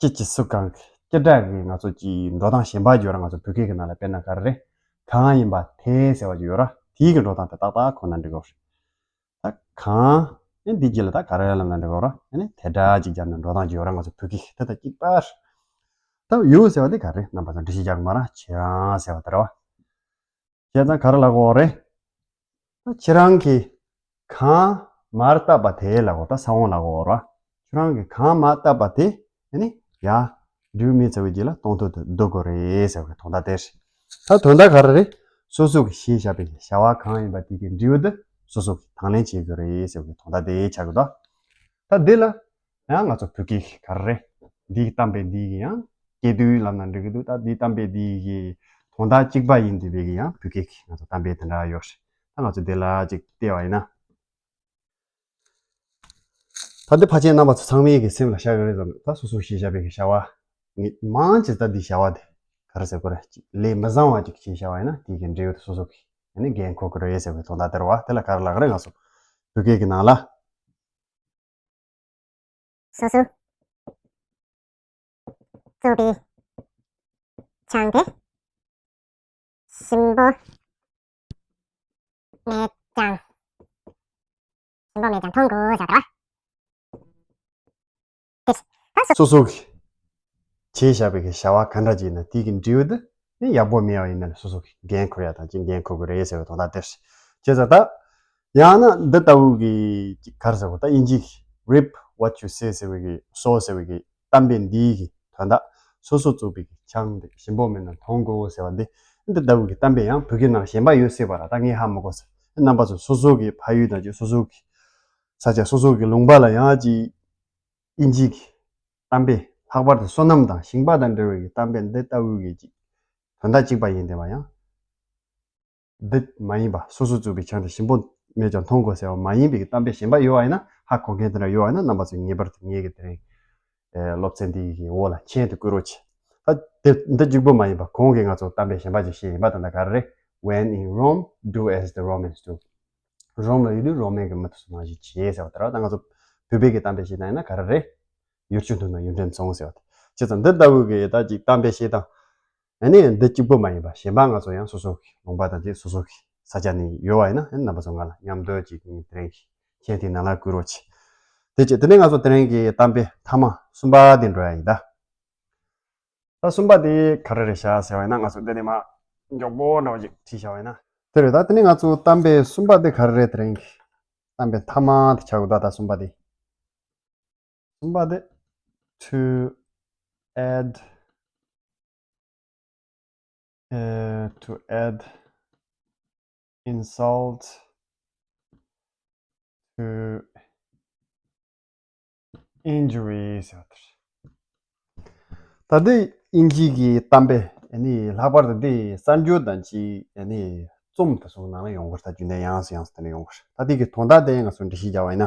ཅི་ཅི་སུ་གང་གི་བྱེད་སྒྲ་གི་ང་ཚོ་ཀྱི་འགྲོ་སྟངས་གཞན་པ་ཡོད་ར། ང་ཚོ་བོད་སྐད་ཀྱི་ནང་ལ་དཔེར་ན་ག་རེ་རེད། གང་ཡིན་པ་དེ་ཟེར་བ་ཅིག་ཡོད་ར། དེའི་གི་འགྲོ་སྟངས་དེ་ཏག་ཏག་གོ་ན་འགྲིག་གོ་རེད། ད་གང་། ཨེ་འདི་རྗེས་ལ་ད་ག་རེ་ལབ་ན་འགྲིག་གོ་ར། ཨེ་ནི་དེ་སྒྲ་ཅིག་བརྒྱབ་ན་འགྲོ་སྟངས་ཅིག་ཡོད་ར། ང་ཚོ་བོད་སྐད་ཀྱི་དེ་དང་གཅིག་པ་རེད། ད་you ཟེར་བ་དེ་ག་རེ་རེད། རྣམ་པ་ཚོ་འགྲེལ་བཤད་རྒྱག་གི་མ་ར། ཁྱེད་རང་ཟེར་བ་དེ་རེད་བ། བྱས་ཙང་ག་རེ་ལབ་དགོས་རེད། ད་ཁྱེད་རང་གིས་གང་མར་བཏབ་པ་དེ་ལབ་དགོས། ད་ས་བོན་ལབ་དགོས་རེད། ཁྱེད་རང་གིས་གང་མར་བཏབ་པ་དེ་ཨ་ནི་ཡ་འབྲས་བུ་མེད་ཚར་བའི་རྗེས་ལ་སྟོང་ཐུན་དུ་བསྡུ་དགོས་རེད་ཟེར་བའི་དོན་དག་དེ་རེད། ད་དོན་དག་ག་རེ་རེད། སོ་སོ་གིས་བྱས་བཞག་པའི་བྱ་བ་གང་ཡིན་པ་དེ་གི་འབྲས་བུ་དེ་སོ་སོ་གིས་དང་ལེན་བྱེད་དགོས་རེད་ཟེར་བའི་དོན་དག་དེ་ཆགས་ཀྱི་འདུག་ད་འདི་ལ། ཡང་ང་ཚོ་བོད་སྐད་ཀྱི་ག་རེ་རེད། འདིའི་གཏམ་དཔེ་འདི་གི་ཡང་སྐྱེ་དུས་ལབ་ན་འགྲིག་གི་འདུག་ད་འདིའི་གཏམ་དཔེ་འདི་གི་དོན་དག་གཅིག་པ་ཡིན་དུས་བས་ཀྱི་ཡང་བོད་སྐད་ཀྱི་ང་ཚོ་གཏམ་དཔེ་དེ་འདྲ་ཡོད་རེད། ད་ང་ཚོ་འདི་ལ་ཅིག་བལྟས་པ་ཡིན་ན། ད་འདི་ཕལ་ཆེར་རྣམ་པ་ཚོ་ཚང་མའི་གི་སེམས་ལ་ཤར་གི་རེད་བསམ། ད་སོ་སོ་བྱས་བཞག་པའི་གི་བྱ་བ། ངས་མང་ཆེ་ད་འདི་བྱ་བ་དེ་ག་རེ་ཟེར་དགོས་རེད། ཅིག་ལས་མི་བཟང་བ་ཅིག་བྱས་བཞག་པ་ཡིན་ན་དེའི་གི་འབྲས་བུ་དེ་སོ་སོ་གིས་ཨ་ནི་འགན་འཁུར་གི་རེད་ཟེར་བའི་དོན་དག་དེ་རེད་བ། དེ་ལ་ག་རེ་ལབ་གི་རེད། ང་ཚོ་བོད་སྐད་ཀྱི་ནང་ལ། སོ་སོ་བཙུགས་པའི་ཆང་དེ་ཞིམ་པོ་མེད་ཀྱང་། ཞིམ་པོ་མེད་ཀྱང་འཐུང་དགོས་ཟེར་བ་དེ་རེད། སོ་སོ་གིས་བྱས་བཞག་པའི་གི་བྱ་བ་ག་འདྲ་ཅིག་ཡིན་ན་དེའི་གི་འབྲས་བུ་དེ་ནི་ཡག་པོ་མེད་པ་ཡིན་ན་སོ་སོ་གིས་འགན་འཁུར་ཡ་དང་ཅིག་འགན་འཁུར་དགོས་རེད་ཟེར་བའི་དོན་དག་དེ་རེད། བྱས་ཙང་ད། ཡང་ན་འདི་ལྟ་བུ་གི་ཅིག་ག་རེ་ཟེར་དགོས། ད་དབྱིན་ཇི་གི་reap what you sow ཟེར་བའི་གི་sow ཟེར་བའི་གི་གཏམ་དཔེ་འདིའི་གི་དོན་དག་སོ་སོ་བཙུགས་པའི་གི་ཆང་དེ་ཞིམ་པོ་མེད་ན་འཐུང་དགོས་ཟེར་བ་འདི། འདི་ལྟ་བུ་གི་གཏམ་དཔེ་ཡང་བོད་སྐད་ནང་གཞན་པ་ཡོད་སྲིད་པ་ར། ད་ངས་ཧ་མ་གོ་ཟེར། རྣམ་པ་ཚོ་སོ་སོ་གི་ཕ་ཡུལ་དང་ཅིག་སོ་སོ་གི་ས་ཆ་སོ་སོ་གི་ལུང་པ་ལ་ཡང་ཅིག་དབྱིན་ཇི་གི་གཏམ་དཔེ་ལྷག་པར་དུ་སོ་ནམ་དང་ཞིང་པ་དང་འབྲེལ་བའི་གི་གཏམ་དཔེ་འདི་ལྟ་བུ་གི་ཅིག་དོན་དག་གཅིག་པ་ཡིན་བསྡད་པ་ཡང་། འདི་མ་ཡིན་པ། སོ་སོ་བཙུགས་པའི་ཆང་དེ་ཞིམ་པོ་མེད་ཀྱང་འཐུང་དགོས་ཟེར་བ་མ་ཡིན་པའི་གཏམ་དཔེ་གཞན་པ་ཡོད་པ་ཡིན་ན། ཧ་གོ་མཁན་དེ་འདྲ་ཡོད་པ་ཡིན་ན་རྣམ་པ་ཚོས་ངེས་པར་དུ་ངེད་ཀྱི་དེ་རིང་སློབ་ཚན་འདི་གི་འོག་ལ་མཆན་དེ་བཀོད་རོགས་བྱེད། ད་དེ་འདི་གཅིག་པུ་མ་ཡིན་པ་གོང་གི་ང་ཚོ་གཏམ་དཔེ་གཞན་པ་ཅིག་བཤད་ཡིན་པ། ད་ལྟ་ག་རེ་རེད། When in Rome, do as the Romans do. རོམ་ལ་ཡོད་དུས་རོ་མའི་གི་མི་དེ་ཚོ་ནང་བཞིན་བྱེད་ཟེར་བ་དེ་རེད། ད་ང་ཚོ་བོད་པའི་གི་གཏམ་དཔེ་བཤད་ན་ཡིན་ན་ག་རེ་རེད། ཡུལ་ཆུང་དུ་ན་ཡུལ་འདྲེན་སོང་ཟེར་བ་དེ། བྱས་ཙང་འདི་ལྟ་བུ་གི་ད་ཅིག་གཏམ་དཔེ་བཤད་སྟངས། ཨ་ནི་འདི་གཅིག་པུ་མ་ཡིན་པ་གཞན་པ་ང་ཚོ་ཡང་སོ་སོ་གི་ལུང་པ་དང་ཅིག་སོ་སོ་གི་ས་ཆ་ནས་ཡོད་པ་ཡིན་ན། ཨ་ནི་རྣམ་པ་ཚོ་ང་ལ་མཉམ་དུ་ཅིག་དེ་རིང་གི་མཆན་དེའི་ནང་ལ་བཀོད་རོགས་བྱེད། དེ་བྱས་དེ་ནས་ང་ཚོ་དེ་རིང་གི་གཏམ་དཔེ་མཐའ་མ་གསུམ་པ་དེ་འགྲོ་ཡ་ཡིན་ད། ད་གསུམ་པ་དེ་ག་རེ་རེད་ཤག་ཟེར་བ་ཡིན་ན། ང་ཚོ་འདི་ནས་མར་མགྱོགས་པོ་འདྲ་བ་ཅིག་བྲིས་བཞག་པ་ཡིན་ན། དེ་རེད། ད་དེ་ནས་ང་ཚོ་གཏམ་དཔེ་གསུམ་པ་དེ་ག་རེ་རེད། དེ་རིང་གི་གཏམ་དཔེ་མཐའ་མ་དེ་ཆགས་ཀྱི་འདུག་ད་གསུམ་པ་དེ། གསུམ་པ་དེ། To add, uh, to add insult to injury ཟེར་བ་དེ་རེད། ད་འདི་དབྱིན་ཇི་གི་གཏམ་དཔེ་ཨ་ནི་ལྷག་པར་དུ་འདི་གསར་འགྱུར་དང་ཅིག་ཨ་ནི་རྩོམ་དེ་ཚོ་ནང་ལ་ཡོང་གི་རེད། ད་རྒྱུན་ལྡན་ཡང་སེ་ཡང་སེ་དེ་ནས་ཡོང་གི་རེད། ད་འདི་གི་དོན་དག་དེ་ང་ཚོ་འགྲེལ་བཤད་རྒྱག་པ་ཡིན་ན།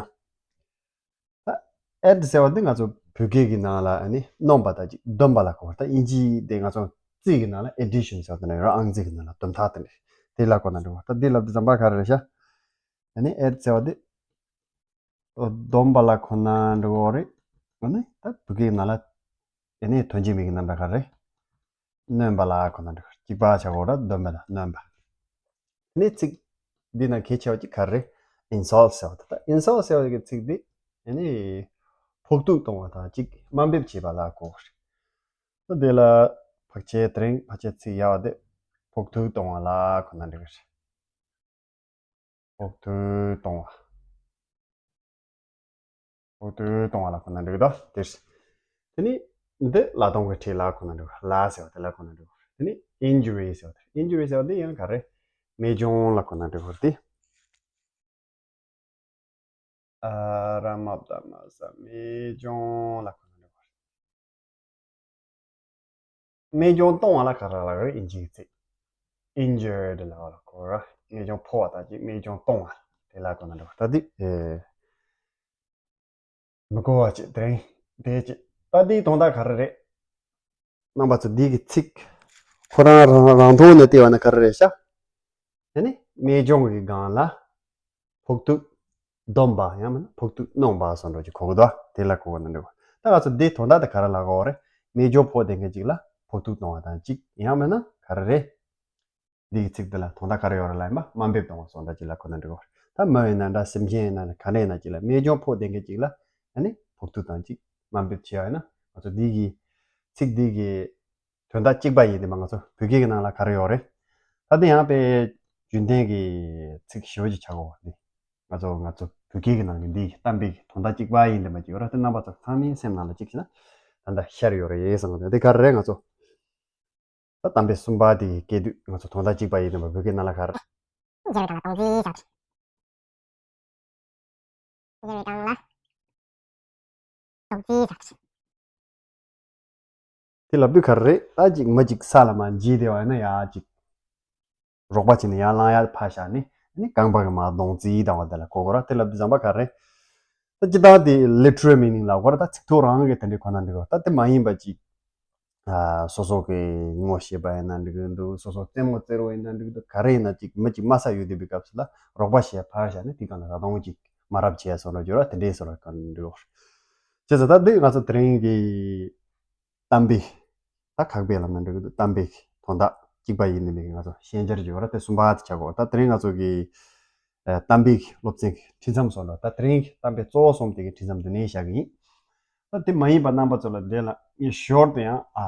ད་add ཟེར་བ་འདི་ང་ཚོ་བོད་སྐད་ཀྱི་ནང་ལ་ཨ་ནི་སྣོན་པ་དང་ཅིག་འདོན་པ་ལ་གོ་བ། ད་དབྱིན་ཇི་དེ་ང་ཚོ་རྩིས་ཀྱི་ནང་ལ་addition ཟེར་བ་དེ་འདྲ་ཡོད་ར། ཨང་རྩིས་ཀྱི་ནང་ལ་འདོན་ཐག་དེ་འདྲ། དེ་ལ་གོ་ན་འགྲིག་པ། ད་འདི་ལབ་དུས་ཙམ་པ་ག་རེ་རེད་ཤག་ཨ་ནི་add ཟེར་བ་འདི་འདོན་པ་ལ་གོ་ན་འགྲིག་གི་རེད། ཨ་ནི་ད་བོད་སྐད་ནང་ལ་ཨ་ནི་དོན་གཅིག་མིང་གི་རྣམ་གྲངས་ག་རེ་རེད། སྣོན་པ་ལ་གོ་ན་འགྲིག་གི་རེད། གཅིག་པ་ཆགས་ཀྱི་ཡོད་ར། འདོན་པ་དང་སྣོན་པ། ཨ་ནི་ཚིག་འདི་ནང་གལ་ཆེ་བ་གཅིག་ག་རེ་རེད། insult ཟེར་བ་དེ། ད་insult ཟེར་བ་གི་ཚིག་འདི་ཨ་ནི་ཕོག་ཐུག་གཏོང་བ་དང་ཅིག་དམའ་འབེབས་བྱེད་པ་ལ་གོ་གི་རེད། ད་དེ་ལ་ཕལ་ཆེར་དེ་རིང་ཕལ་ཆེར་ཚིག་ཡག་པ་དེ་ཕོག་ཐུག་གཏོང་བ་ལ་གོ་ན་འགྲིག་གི་རེད། ཕོག་ཐུག་གཏོང་བ། ཕོག་ཐུག་གཏོང་བ་ལ་གོ་ན་འགྲིག་གི་འདུག་དེ་དེ་ནི་འདི་ལ་གཏོང་གི་ཁྲིད་ལ་གོ་ན་འགྲིག་ལ་ཟེར་བ་དེ་ལ་གོ་ན་འགྲིག་དེ་ནི་injury ཟེར་བ་དེ། injury ཟེར་བ་དེ་ཡང་ག་རེ། རྨས་སྐྱོན་ལ་གོ་ན་འགྲིག་གི་རེད། ཨ་ར་མ་བཏགས་མ་ས། རྨས་སྐྱོན་ལ་གོ་ན་འགྲིག་རྨས་སྐྱོན་གཏོང་བ་ལ་ག་རེ་ལབ་རེད། ཨིན་ཇིའི་ཚིག injured ལབ་པ་ལ་གོ་ར། རྨས་སྐྱོན་ཕོག་པ་དང་གཅིག་རྨས་སྐྱོན་གཏོང་བ་དེ་ལ་གོ་ན་འགྲིག་ད་འདི་ཨེ། མི་གོ་བ་ཅིག་དེ་རིང་དེ་ཅིག་ད་འདིའི་དོན་དག་ག་རེ་རེད། རྣམ་པ་ཚོ་འདི་གི་ཚིག་ཁོ་རང་རང་རང་ཐོག་ནས་བལྟས་པ་ན་ག་རེ་རེད་ཤག་དེ་ནི་རྨས་སྐྱོན་གྱི་སྒང་ལ་ཕོག་ཐུག་བསྡོམས་པ་ཡང་མིན་ན་ཕོག་ཐུག་གནོན་པ་སོགས་འགྲོ་གི་གོ་གི་འདུག་དེ་ལ་གོ་གོ་ན་འགྲིག་གོ་ད་ང་ཚོ་འདི་དོན་དག་དེ་ག་རེ་ལ་གོ་བ་རེད། རྨས་སྐྱོན་ཕོག་བསྡད་མཁན་ཅིག་ལ་ཕོག་ཐུག་གཏོང་བ་དང་གཅིག་ཡང་མིན་ན་ག་རེ་རེད། འདི་གི་ཚིག་འདི་ལ་དོན་དག་ག་རེ་ཡོད་རེད་ལབ་ཡིན་པ་དམའ་འབེབས་གཏོང་བ་སོགས་འདྲ་ཅིག་ལ་གོ་ན་འགྲིག་གོ་ད་མི་ཡིན་ན་འདྲ་སེམས་ཅན་ཡིན་ན་འདྲ་ག་འདྲ་ཡིན་ན་ཅིག་ལ་རྨས་སྐྱོན་ཕོག་བསྡད་མཁན་ཅིག་ལ་ཨ་ནི་ཕོག་ཐུག་དང་གཅིག་དམའ་འབེབས་བྱས་པ་ཡིན་ན་ང་ཚོ་འདི་གི་ཚིག་འདི་གི་དོན་དག་གཅིག་པ་ཡིན་དེ་མ་ང་ཚོ་བོད་སྐད་ཀྱི་ནང་ལ་ག་རེ་ཡོད་རེད། ད་དེ་ཡང་དཔེ་རྒྱུན་ལྡན་གྱི་ཚིག་ཞེ་པོ་ཅིག་ཆགས་གོ་བ་འདི། ང་ཚོ་ང་ཚོ་བོད་སྐད་ཀྱི་ནང་གི་འདི་གི་གཏམ་དཔེ་གི་དོན་དག་གཅིག་པ་ཡིན་དེ་མ་ཅིག་ཡོད་ར། དེ་རྣམ་པ་ཚོ་ཚང་མའི་སེམས་ནང་ལ་གཅིག་བྱས་ན་ད་ལྟ་ཤར་ཡོད་རེད་བསམ་གི་འདུག་དེ་ག་རེ་རེད། ང་ཚོ་ད་གཏམ་དཔེ་གསུམ་པ་དེ་གི་སྐད་དུས་ང་ཚོ་དོན་དག་གཅིག་པ་ཡིན་དེ་མ་བོད་སྐད་ནང་ལ་ག་རེ། འཇལ་བའི་སྒང་ལ་སྟོང་རྩིས་བྱ། འཇལ་བའི་སྒང་ལ་སྟོང་རྩིས་བྱ། དེ་ལབ་དུས་ག་རེ་རེད། ད་ཅིག་མི་ཅིག་ས་ལ་མར་འགྱེལ་བསྡད་པ་ཡིན་ན་ཡ་ཅིག་རོགས་པ་བྱས་ནས་ཡར་ལངས་ཡ་ཕར་བཞག་ནས་ནི་རྐང་པ་གིས་མར་སྟོང་རྩིས་བཏང་བ་དེ་ལ་གོ་གོ་ར། དེ་ལབ་དུས་ཙམ་པ་ག་རེ་རེད། ད་སྤྱིར་བཏང་དེ་literal meaning ལབ་དགོས་ར། ད་ཚིག་ཐོ་རང་གིས་དེ་འདྲའི་གོ་ན་འགྲིག་གོ་ད་དེ་མ་ཡིན་པ་ཅིག་ཨ་སོ་སོ་གི་ངོ་ཤེས་པ་ཡིན་ན་འགྲིག་གི་འདུག་སོ་སོ་རྩེད་མོ་རྩེ་རོགས་ཡིན་ན་འགྲིག་གི་འདུག་ག་རེ་ཡིན་ན་ཅིག་མི་ཅིག་དམའ་ས་ཡོད་བསྡད་པའི་སྐབས་སུ་ལ་རོགས་པ་བྱས་ཕར་བཞག་ནས་དེའི་སྒང་ལ་ད་དུང་ཅིག་མ་རབས་བྱས་སོང་ར་འགྱུར་བ་དེ་འདྲའི་བཟོ་འདྲ་གང་འགྲིག་གོ་བྱས་ཙང་ད་འདི་ང་ཚོ་དེ་རིང་གི་གཏམ་དཔེ། ད་ཁག་པའི་ལམ་ནས་འགྲོ་གི་འདུག་གཏམ་དཔེ་གི་དོན་དག་གཅིག་པ་ཡིན་ནི་མེད་གི་ང་ཚོ་ཤན་སྦྱར་བརྗོད་པ་ར་དེ་གསུམ་པ་དེ་ཆགས་གོ་ད་དེ་རིང་ང་ཚོ་གི་ཨ་གཏམ་དཔེ་གི་སློབ་ཚན་གི་འཕྲིན་མཚམས་སོགས་ལ་ད་དེ་རིང་གི་གཏམ་དཔེ་གཙོ་བོ་གསུམ་དེ་གི་འཕྲིན་མཚམས་འདི་ནས་བཞག་གི་ཡིན། ད་དེ་མ་ཡིན་པ་རྣམ་པ་ཚོ་ལ་འདི་ལ་ངས་ཞོར་དུ་ཡང་ཨ་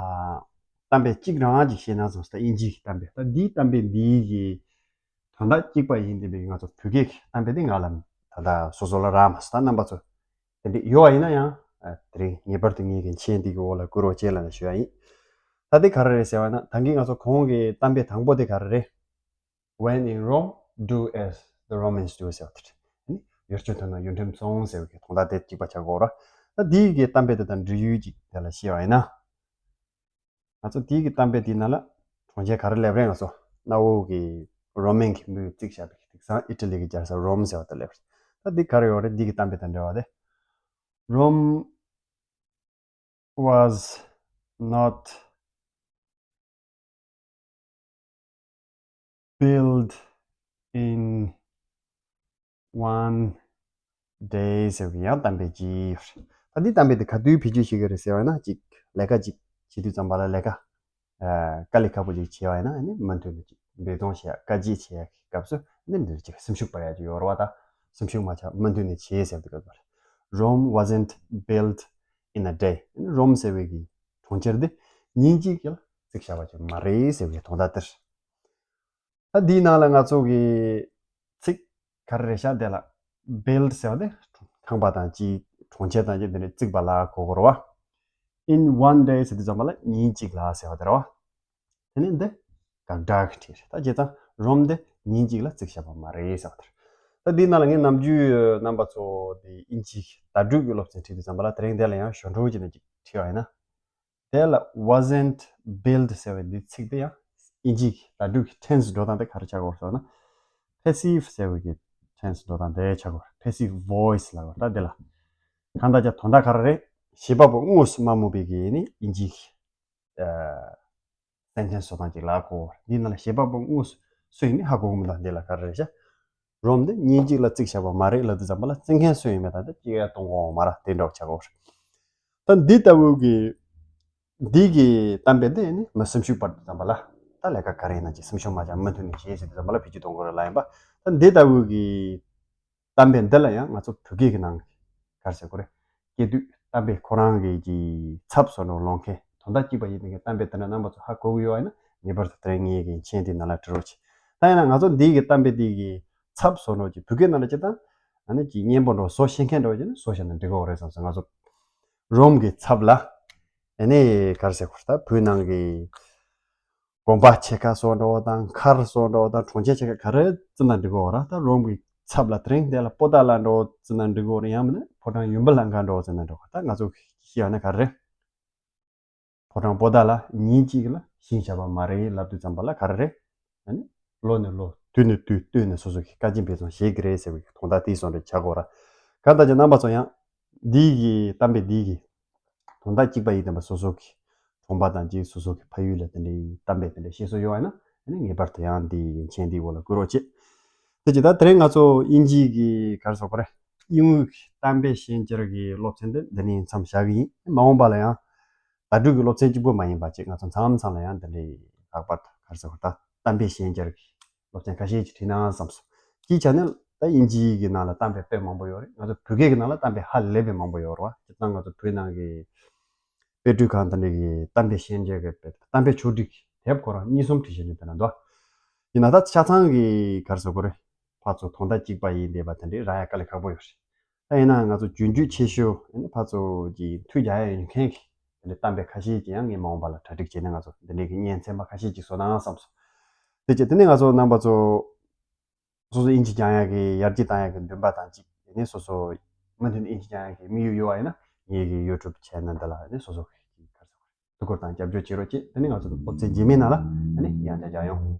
གཏམ་དཔེ་གཅིག་རང་ཅིག་བཤད་ན་བཟང་ད་དབྱིན་ཇིའི་གི་གཏམ་དཔེ་ད་འདིའི་གཏམ་དཔེ་འདིའི་གི་དོན་དག་གཅིག་པ་ཡིན་དེ་མེད་གི་ང་ཚོ་བོད་སྐད་གི་གཏམ་དཔེ་དེ་ང་ལ་ད་ལྟ་སོ་སོ་ལ་རག་མ་སོང་ད་རྣམ་པ་ཚོ། དེ་འདྲ་ཡོད་པ་ཡིན་ན་ཡང་ཨ་དེ་རིང་ངེས་པར་དུ་ངེད་ཀྱི་མཆན་འདི་གི་འོག་ལ་བཀུར་རོགས་བྱེད་ལབ་ནས་ཞུ་ཡ་ཡིན། ད་དེ་ག་རེ་རེད་ཟེར་བ་ན་ད་གིན་ང་ཚོ་གོང་གི་གཏམ་དཔེ་དང་པོ་དེ་ག་རེ་རེད། When in Rome, do as the Romans do ཟེར་བ་དེ་རེད། ཨ་ནི་ཡུལ་ལྗོངས་དེ་ན་ཡུལ་ཁྲིམས་སྲུང་ཟེར་བའི་གི་དོན་དག་དེ་གཅིག་པ་ཆགས་ཀྱི་ཡོད་ར། ད་དེའི་གི་གཏམ་དཔེ་དེ་དང་འབྲེལ་ཡོད་ཅིག་དེ་ལ་བཤད་པ་ཡིན་ན། ང་ཚོ་དེའི་གི་གཏམ་དཔེ་དེའི་ནང་ལ་གྲོང་ཁྱེར་ག་རེ་སླེབས་རེད། ང་ཚོ་གནའ་བོ་གི་རོ་མན་གྱི་མིས་བརྩིགས་བཞག་པའི་དེང་སང་ཨི་ཊ་ལི་གི་རྒྱལ་ས་རོམ་ཟེར་བ་དེ་སླེབས་རེད། ད་འདི་ག་རེ་ཡོད་རེད། འདི་གི་གཏམ་དཔེ་དང་འབྲེལ་བ་དེ། Rome was not built in one day ཟེར་བའི་ཡང་གཏམ་དཔེ་ཅིག་ཡོད་རེད། ད་འདི་གཏམ་དཔེ་དེ་ག་དུས་བེད་སྤྱོད་བྱེད་ཀྱི་རེད་ཟེར་བ་ཡིན་ན་ཅིག་ལས་ཀ་ཅིག་བྱེད་དུས་ཙམ་པ་ལ་ལས་ཀ་ཨ་དཀའ་ལས་ཁག་པོ་ཅིག་བྱས་པ་ཡིན་ན་ཨ་ནི་མུ་མཐུད་ནས་ཅིག་འབད་བརྩོན་བྱེད་ཡ་དཀའ་སྤྱད་བྱེད་ཡ་གི་སྐབས་སུ་ཨ་ནི་འདིར་ཅིག་སེམས་ཤུགས་སྤར་ཡ་ཅིག་ཡོད་རེད་བ། ད་སེམས་ཤུགས་མ་ཆག་མུ་མཐུད་ནས་བྱེད་ཟེར་བ་དེ་ག་རེད། Rome wasn't built in a day. ཨ་ནི་རོམ་ཟེར་བའི་གི་གྲོང་ཁྱེར་འདི་ཉིན་གཅིག་གི་ལ་བརྩིགས་བཞག་པ་ཅིག་མ་རེད་ཟེར་བའི་དོན་དག་དེ་རེད། ད་འདིའི་ནང་ལ་ང་ཚོ་གི་ཚིག་ག་རེ་རེད་ཤག་དེ་ལ་build ཟེར་བ་དེ་ཁང་པ་དང་ཅིག་གྲོང་ཁྱེར་དང་ཅིག་དེ་འདྲ་བརྩིགས་པ་ལ་གོ་གོ་རེད་བ། In one day ཟེར་དུས་ཙམ་པ་ལ་ཉིན་གཅིག་ལ་ཟེར་བ་དེ་རེད་བ། དེ་ནས་འདི་དགག་སྒྲ་གི་ཁྲིད་རེད། ད་བྱས་ཙང་རོམ་འདི་ཉིན་གཅིག་ལ་བརྩིགས་བཞག་པ་མ་རེད་ཟེར་བ་དེ་རེད། ད་འདིའི་ནང་ལ་ངས་ནམ་རྒྱུན་རྣམ་པ་ཚོ་དེ་དབྱིན་ཇིའི་བརྡ་སྤྲོད་ཀྱི་སློབ་ཚན་ཁྲིད་དུས་ཙམ་པ་ལ་དེ་རིང་དེ་ལ་ཡང་ཞོར་འཕྲོ་བྱས་ནས་ཅིག་ཁྲིད་པ་ཡིན་ན། དེ་ལ་wasn't built ཟེར་བའི་འདི་ཚིག་དེ་ཡང་དབྱིན་ཇིའི་བརྡ་སྤྲོད་ཀྱི་tense འགྲོ་སྟངས་དེ་ག་རེ་ཆགས་ཀྱི་ཡོད་ཟེར་ན། passive ཟེར་བའི་གི་tense འགྲོ་སྟངས་དེ་ཆགས་ཀྱི་ཡོད། passive voice ལབ་ཀྱི་ཡོད། ད་དེ་ལ་གང་ལྟར་ཀྱང་དོན་དག་ག་རེ་རེད། བྱེད་པ་པོ་དངོས་སུ་མ་སྨོས་པའི་གི་ནི་དབྱིན་ཇིའི་ཨ་སེན་ཊེན་སི་བཟོ་སྟངས་ཅིག་ལ་གོ། འདི་ནང་ལ་བྱེད་པ་པོ་དངོས་སུ་སུ་ཡིན་མིན་ཧ་གོ་གི་མི་འདུག་འདི་ལ་ག་རེ་རེད་ཤག་རོམ་འདི་ཉིན་གཅིག་ལ་བརྩིགས་བཞག་པ་མ་རེད་ལབ་དུས་ཙམ་པ་ལ་བརྩིགས་མཁན་སུ་ཡིན་མིན་ད་ལྟ་ཅི་ཡང་གཏོང་གི་ཡོད་མ་རེད། དེ་འདྲ་བོ་ཆགས་ཀྱི་ཡོད་རེད། ད་འདི་ལྟ་བུ་གི་འདི་གི་གཏམ་དཔེ་འདི་ནི་མི་སེམས་ཤུགས་སྤར་དུས་ཙམ་པ་ལ་ད་ལས་ཀ་ག་རེ་ཡིན་ན་ཅིག་སེམས་ཤུགས་མ་ཆག་མུ་མཐུད་ནས་བྱེད་ཟེར་དུས་ཙམ་པ་ལ་བེད་སྤྱོད་གཏོང་དགོས་རེད་ལབ་ཡིན་པ། ད་འདི་ལྟ་བུ་གི་གཏམ་དཔེ་འདི་ལ་ཡང་ང་ཚོ་བོད་སྐད་ཀྱི་ནང་གི་ག་རེ་ཟེར་དགོས་རེད། སྐྱེ་དུས་གཏམ་དཔེ་ཁོ་རང་གི་གི་ཚབ་བཟོ་འདྲ་ལོངས་མཁན་དོན་དག་གཅིག་པ་ཡིན་པའི་གཏམ་དཔེ་དེ་འདྲ་རྣམ་པ་ཚོ་ཧ་གོ་གི་ཡོད་པ་ཡིན་ན་ངེས་པར་དུ་དེ་རིང་ངའི་གི་མཆན་དེའི་ནང་ལ་བྲི་རོགས་བྱེད། ད་ཡིན་ན་ང་ཚོ་འདི་གི་གཏམ་དཔེ་འདི་གི་ ཚབ་བཟོ་འདྲ་བོ་ཅིག་བོད་སྐད་ནང་ལ་སྤྱིར་བཏང་ཨ་ནི་ཅིག་སྙན་པོ་འདྲ་བོ་བཟོ་ཤེས་མཁན་འདྲ་བོ་ཅིག་ནི་བཟོ་བཞག་ན་འགྲིག་གི་རེད་བསམ་སོང་། ང་ཚོ་རོམ་གྱི་ཚབ་ལ་ཨ་ནི་ག་རེ་ཟེར་དགོས་རེད། ད་བོད་ནང་གི་དགོན་པ་ཆེ་ཁག་བཟོ་འདྲ་བོ་དང་མཁར་བཟོ་འདྲ་བོ་དང་གྲོང་ཁྱེར་ཆེ་ཁག་ག་རེ་བརྩི་ན་འགྲིག་གི་རེད། ད་རོམ་གྱི་ཚབ་ལ་དེ་རིང་དེ་ལ་པོ་ཏཱ་ལ་འདྲ་བོ་བརྩི་ན་འགྲིག་གི་རེད། ཡང་མིན་ན་ཕོ་བྲང་ཡུམ་བུ་ལྷ་ཁང་འདྲ་བོ་བརྩི་ན་འགྲིག་གི་རེད། ད་ང་ཚོ་ཤེས་ཡ་ནི་ག་རེ་རེད། ཕོ་བྲང་པོ་ཏཱ་ལ་ཉིན་གཅིག་ལ་ཞིང་བཞག་པ་མ་རེད་ལབ་དུས་ཙམ་པ་ལ་ག་རེ་རེད། ཨ་ནི་ལོ་ནས་ལོ་དུས་ནས་དུས་བསྟུན་ནས་སོ་སོ་གི་བཀའ་དྲིན་འབད་བརྩོན་བྱེད་ཀྱི་རེད་ཟེར་བའི་དོན་དག་དེའི་བཟོ་འདྲ་ཆགས་ཀྱི་ཡོད་རེད། གང་ལྟར་ཀྱང་རྣམ་པ་ཚོ་ཡང་འདི་གི་གཏམ་དཔེ་འདི་གི་དོན་དག་གཅིག་པ་ཡིན་བསྡད་པ་སོ་སོ་གི་གྲོང་པ་དང་གཅིག་སོ་སོ་གི་ཕ་ཡུལ་ལ་དེ་འདྲའི་གཏམ་དཔེ་དེ་འདྲ་བཤད་སྲོལ་ཡོད་པ་ཡིན་ན་ཨ་ནི་ངེས་པར་དུ་ཡང་འདི་མཆན་འདིའི་འོག་ལ་བཀོད་རོགས་བྱེད། དེ་ཅི་ད་དེ་རིང་ང་ཚོ་དབྱིན་ཇིའི་གི་ག་རེ་ཟེར་དགོས་རེད། དབྱིན་ཡིག་གི་གཏམ་དཔེ་ཤན་སྦྱར་གྱི་སློབ་ཚན་འདི་འདི་ནས་མཚམས་བཞག་གི་ཡིན། མ་འོངས་པ་ལ་ཡང་བརྡ་སྤྲོད་ཀྱི་སློབ་ཚན་གཅིག་པོ་མ་ཡིན་པ་ཅིག་ང་ཚོ་མཚམས་མཚམས་ལ་ཡང་འདི་འདྲའི་ལྷག་པར་དུ་ག་རེ་ཟེར་དགོས་ད་གཏམ་དཔེ་ཤན་སྦྱར་གྱི་སློབ་ཚན་ཁ་ཤས་ཅིག་བྲིས་ན་བསམ་སོང་། དེའི་ཆ་ནས་ད་དབྱིན་ཇིའི་གི་ནང་ལ་གཏམ་དཔེ་དཔེ་མང་པོ་ཡོད་རེད། ང་ཚོ་བོད་སྐད་ཀྱི་ནང་ལ་གཏམ་དཔེ་ཧ་ལས་པའི་མང་པོ་ཡོད་རེད་བ། སྤྱིར་བཏང་ང་ཚོ་བོད་ནང་གི་དཔེ་སྐྲུན་ཁང་དེ་འདྲ་གི་གཏམ་དཔེ་ཤན་སྦྱར་གྱི་དཔེ་གཏམ་དཔེ་ཕྱོགས་བསྒྲིགས་དེབ་ཁོ་རང་གཉིས་གསུམ་བྲིས་བཞག་ནས་དེ་འདྲ་འདུག་ཡིན་ན་ད་ཆ་ཚང་གི་ག་རེ་ཟེར་དགོས་རེད། ཕར་ཚུར་དོན་དག་གཅིག་པ་ཡིན་བསྡད་པ་དེ་འདྲའི་རག་ཡ་དཀའ་ལས་ཁག་པོ་ཡོད་རེད། ད་ཡིན་ན་ང་ཚོ་རྒྱུན་མཐུད་ཆེ་ཤོས་ཨ་ནི་ཕར་ཚུར་གྱི་མཐུད་རྒྱག་ཡ་ཡོད་མཁན་གྱི་དེ་འདྲའི་གཏམ་དཔེ་ཁ་ཤས་ཀྱི་ཡང་ངས་མ་འོངས་པ་ལ་གྲ་སྒྲིག་བྱས་ནས་ང་ཚོ་འདི་འདྲའི་གི་བརྙན་ཚན་པ་ཁ་ཤས་ཅིག་བཟོ་ན་བསམ་སོང་། དེ་རྗེས་དེ་ནས་ང་ཚོ་རྣམ་པ་ཚོ་སོ་སོ་དབྱིན་ཇི་སྦྱང་ཡག་གི་ཡར་རྒྱས་བཏང་ཡག་གི་འདུན་པ་དང་གཅིག་དེ་ནས་སོ་སོ་མུ་མཐུད་ནས་དབྱིན་ཇི་སྦྱང་ཡག་གི་དམིགས་ཡུལ་ཡོད་པ་ཡིན་ན་ངེད་ཀྱི་YouTube channel འདི་ལ་ནས་སོ་སོ་གི་ག་རེ་ཟེར་དགོས་རེད། ཐུགས་ཁུར་དང་རྒྱབ་སྐྱོར་བྱེད་རོགས་བྱེད། དེ་ནས་ང་ཚོ་སློབ་ཚན་རྗེས་མའི་ནང་ལ་ཨ་ནི་ཡང་བསྐྱར་མཇལ་ཡོང་།